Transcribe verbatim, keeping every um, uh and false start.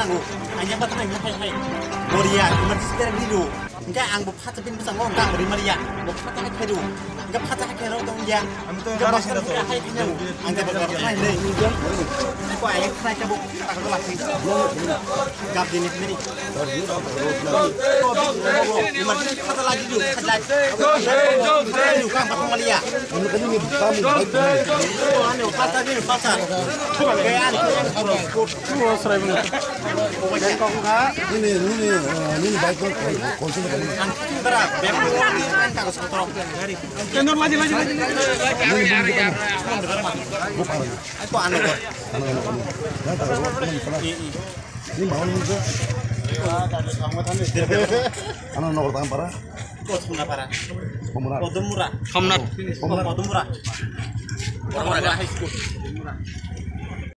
Ang yang bathang yang hai hai. Boria, emergency terang dulu. Enggak, ang bu phacha bin besang ngong kang beri Maria. Bu phacha hai kheru. Enggak phacha hai kheru tong ya. Enggak bathang hai hai kheru. Ang ke bathang hai hai. Ko ayah khai ke bu. Aku lagi. Gap dini sendiri. Emergency phacha lagi dulu. Phacha lagi. Kang bathang Maria. Anu phacha dulu, phacha. Kayak anu. Nini, nini, eh, nini bike ko kon-, konsul ko. Ang tara, bag ko ni kan ka sa tro. Kendor laji, laji, laji. Nini bike ko. Ko para. Ko ano ko. Ano, ano, ano. Na ta ko, ko, ko. Ni mau ni ko. Ano no ko tang para. Ko suna para. Komra. Ko dumura. Komra. Komra. Ko dumura. Komra high school.